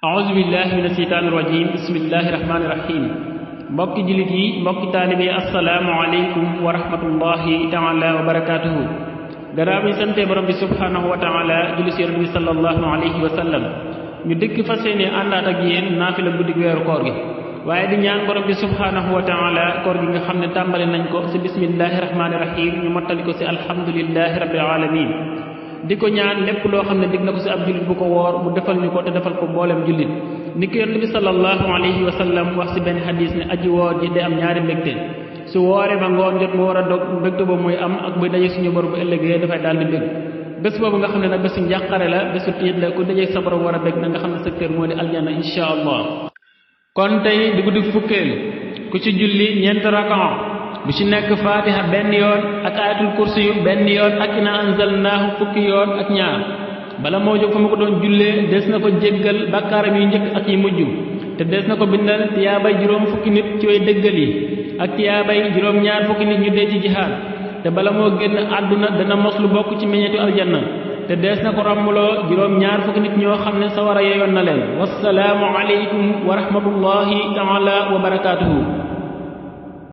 أعوذ بالله من الشيطان الرجيم بسم الله الرحمن الرحيم mbokki jullit yi mbokki taalibe assalaamu aleykum wa rahmatullahi taala wa barakaatuhu gannaaw bi ñu santee borom bi subhaanahu wa taala julli si yonent bi sallallahu alayhi wa sallam ñu dikk fas yéene àndaat ak yéen naafila guddi weeru koor gi waaye di ñaan borom bi subhaanahu wa taala koor gi nga xam ne tàmbali nañ ko si bismillahi rahmaani rahim ñu mottali ko si alhamdulillahi rabbil alamin di ko ñaan lépp loo xam ne dig na ko si ab jullit bu ko woor mu defal ñu ko te defal ko mboolem jullit ni ko yonent bi sallallahu alayhi wa sallam wax si benn xadis ne aji woor ji day am ñaari mbégte su wooree ba ngoon jot mu war a dog mbégte boobu muy am ak buy daje suñu borom bu ëllëgee dafay daal di bég bés boobu nga xam ne nag bésu njàqare la bésu tiit la ku dajeeg sa borom war a bég na nga xam ne sa kër moo di aljanna insha allah kon tey di guddi fukkeel ku ci julli ñeent rakaa bu ci nekk fatiha benn yoon ak ayatul kursi yu benn yoon ak ina anzalnaahu fukki yoon ak ñaar bala moo jóg fa ma ko doon jullee des na ko jéggal bakkaaram yu njëkk ak yi mujj te des na ko bindal tiyaabay juróom fukki nit ci way dëggal yi ak tiyaabay juróom ñaar fukki nit ñu dee ci jihaad te bala moo génn àdduna dana mos lu bokk ci meññetu aljanna te des na ko ràmmuloo juróom ñaar fukki nit ñoo xam ne sawara yeyoon na leen wassalaamu aleykum wa rahmatullahi taala wa barakaatuhu